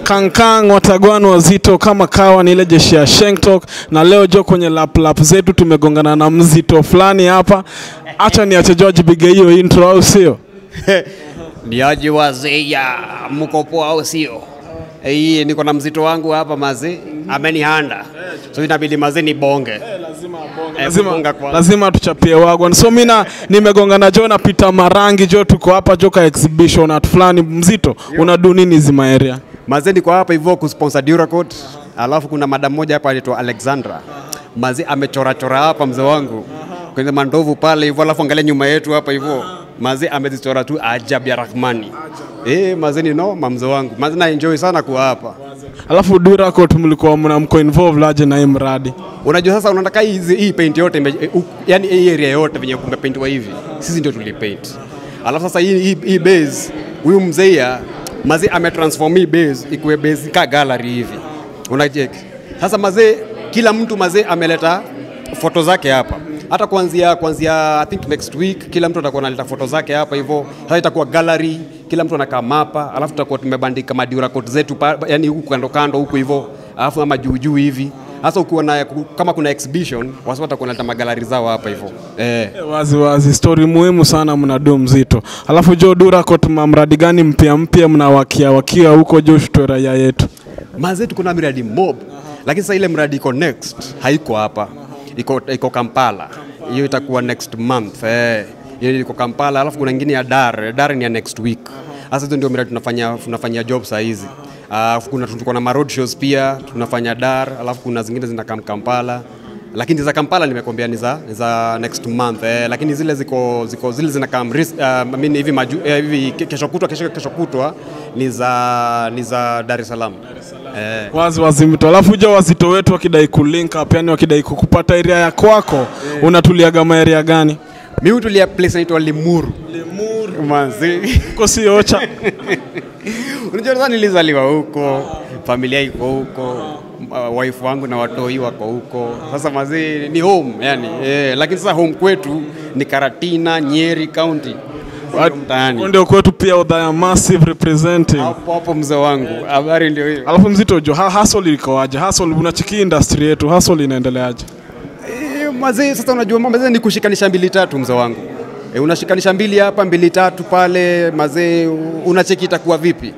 Kankang watagwanu wazito kama kawa ni ile jeshi ya Shengtalk, na leo jo kwenye lap lap zetu tumegongana na mzito fulani hapa. Acha niache George bige hiyo intro, au sio? Ni aje wazee ya mko poa au sio? Eh, niko na mzito wangu hapa mazee, amenihanda. So inabidi mazee ni bonge. Lazima bonge. Lazima tuchapie wagwan. So mimi nimegongana jo na Peter Marangi jo, tuko hapa jo ka exhibition at fulani. Mzito, unadu nini zima area? Mazee niko hapa hivyo kusponsor Duracoat. Alafu kuna madam moja hapa anaitwa Alexandra. Mazee amechora chora hapa mzee wangu. Kwenye mandovu pale hivyo, alafu angalia nyuma yetu hapa hivyo. Mazee amezichora tu ajabu ya Rahmani. Mazee ni no mzee wangu. Mazee na enjoy sana kuwa hapa. Alafu Duracoat mlikuwa mko involved aje na hii mradi? Unajua sasa unataka hii paint yote, yani hii area yote venye kumepaintiwa hivi. Sisi ndio tulipaint. Alafu sasa hii base huyu mzee mazee ametransform hii base ikuwe base ka gallery hivi. Unacheki. Sasa mazee kila mtu mazee ameleta foto zake hapa. Hata kuanzia I think next week kila mtu atakuwa analeta foto zake hapa hivyo. Sasa itakuwa gallery, kila mtu anakaa mapa, alafu tutakuwa tumebandika Duracoat zetu yani huku kando kando huku hivyo, alafu ama juu juu hivi. Sasa ukiwa na kama kuna exhibition, watu watakuwa wanaleta magallery zao hapa hivyo. Wazi wazi, story muhimu sana mnadu mzito. Alafu jo Duracoat mradi gani mpya mpya mnawakia wakia huko jo shtora yetu? Mazee tuko na miradi mob. Lakini sasa ile mradi iko next haiko hapa. Iko Kampala. Hiyo itakuwa next month. Hiyo iko Kampala, alafu kuna nyingine ya Dar. Dar ni ya next week. Sasa hizo ndio miradi tunafanya job saa hizi. Kuna tuko na road shows pia tunafanya Dar, alafu kuna zingine zinakaa Kampala. Lakini za Kampala nimekwambia ni za next month. Lakini zile ziko zile zinakaa mimi hivi hivi kesho kutwa ni za Dar es Salaam. Wazi wazi mtu. Alafu je, wazito wetu wakidai ku link up, yani wakidai kukupata area ya kwako, unatuliaga ma area gani? Mimi hutulia place inaitwa Limuru. Limuru manzi. Uko si Ocha. Unajua sasa nilizaliwa huko, familia iko huko, wife wangu na watoi wako huko. Sasa mazee ni home yani. Lakini sasa home kwetu ni Karatina, Nyeri County. Ndio kwetu pia Odhaya massive representing. Hapo hapo mzee wangu. Habari ndio hiyo. Alafu mzito jo, hustle iko aje? Hustle unachiki industry yetu, hustle inaendeleaje? Mazee sasa unajua mazee ni kushikanisha mbili tatu mzee wangu. Unashikanisha mbili hapa mbili tatu pale mazee, unacheki itakuwa vipi?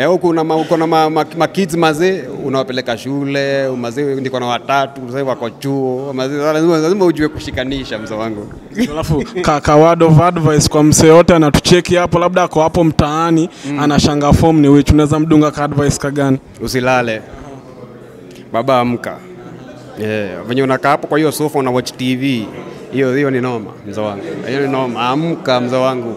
Huko uko na ma kids mazee unawapeleka shule, mazee niko na watatu sasa wako chuo, mazee lazima ujue kushikanisha mzee wangu. Alafu ka word of advice kwa msee yote anatucheki hapo, labda ako hapo mtaani anashanga form ni which, unaweza mdunga ka advice ka gani? Usilale. Baba amka. Venye unakaa hapo kwa hiyo sofa una watch TV. Hiyo ni noma mzee wangu. Hiyo ni noma. Amka mzee wangu.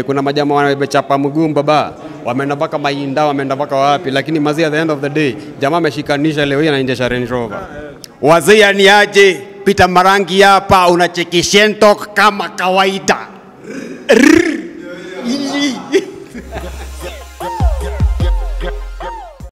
Kuna majamaa wanabechapa mguu baba. Wameenda mpaka Mainda, wameenda mpaka wapi, lakini mazee at the end of the day jamaa ameshikanisha leo hii anaendesha Range Rover. Wazee ni aje? Peter Marangi hapa unacheki Shengtalk kama kawaida.